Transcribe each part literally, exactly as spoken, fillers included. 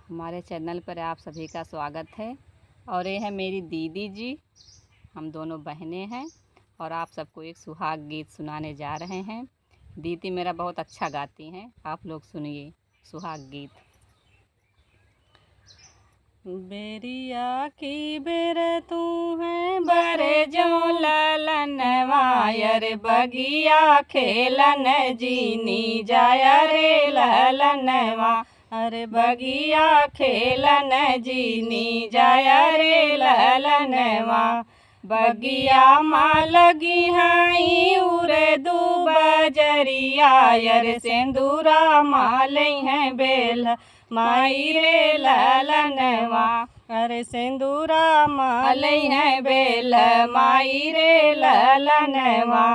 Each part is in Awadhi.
हमारे चैनल पर आप सभी का स्वागत है। और ये है मेरी दीदी जी, हम दोनों बहनें हैं और आप सबको एक सुहाग गीत सुनाने जा रहे हैं। दीदी मेरा बहुत अच्छा गाती हैं, आप लोग सुनिए सुहाग गीत। बेरिया की बेर तू है बरे जो ललनवा, अरे बगिया खेलन जीनी जाया रे ललनवा। अरे बगिया खेलन जीनी जाया रे ललनवा। बगिया मा लगी हाई उरे दू बजरिया, अरे सेंदूरा मा लई है बेल माई रे ललनवा। अरे सेंदूरा मा लई है बेल माई रे ललनवा।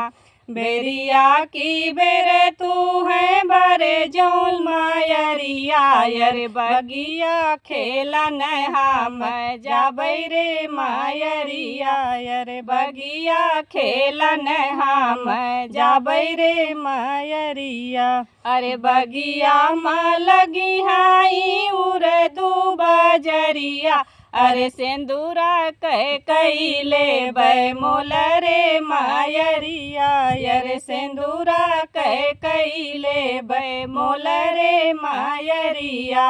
बेरिया की बेर तू है बरे जौन मायरिया, अरे बगिया खेलन हम जाबै रे मायरिया, अरे बगिया खेलन हम जाबै रे मायरिया। अरे बगिया मा लगी हाई उरे दू बजरिया, अरे सेंदूरा कह कइले बै मोल रे मायरिया, अरे सेंदूरा कह कइले बै मोल रे मायरिया।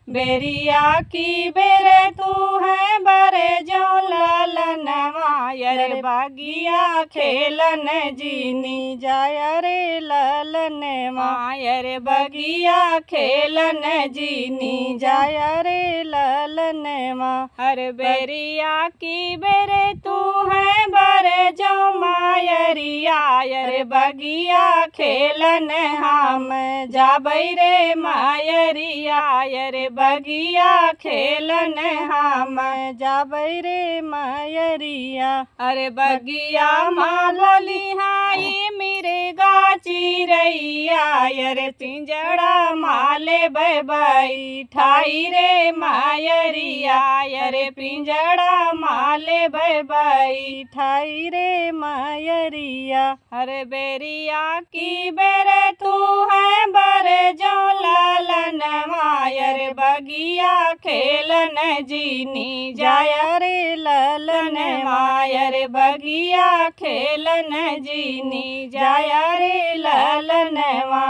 बेरिया की बेर तू है बरे जो ललनवा, अरे बगिया खेलन जीनी जाया रे ललनवा, अरे बगिया खेलन जीनी जाया रे ललनवा। अरे बेरिया की बेर तू है बरे जो मायरिया, अरे बगिया खेलन हम जाबै रे मायरिया, अरे बगिया खेलन हम जाबै रे मायरिया। अरे बगिया मा लली हाई मिर्गा चिरैया, अरे पिंजड़ा मा लेबै बैठाई रे मायरिया, अरे पिंजड़ा मा लेबै बैठाई रे मायरिया। अरे बेरिया की बेर तू है बरे जो ललनवा, अरे बगिया खेलन जीनी जाया रे ललनवा, अरे बगिया खेलन जीनी जाया रे ललनवा।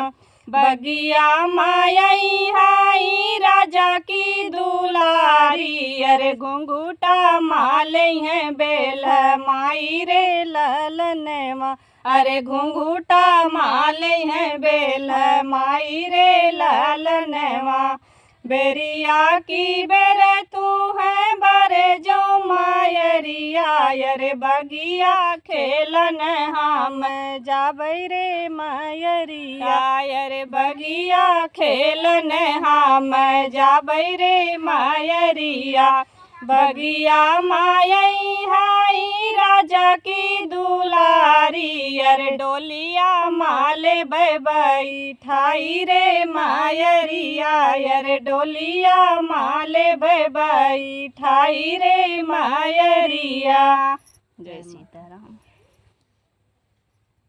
बगिया मा अइहैं राजा की दुलारी, अरे घुंघुटा मा लइहैं बेल्ह माई रे ललनवा, अरे घुंघुटा मा लइहैं बेल्ह माई रे ललनवा। बेरिया की बेर तू है बरे जो मायरिया, अरे बगिया खेलन हम जाबै रे मायरिया, अरे बगिया खेलन हम जाबै रे मायरिया। बगिया मा अइहैं राजा की दुलारी, अरे डोलिया मा लेबै बैठाई रे मायरिया, अरे डोलिया मा लेबै बैठाई रे मायरिया। जय माँ।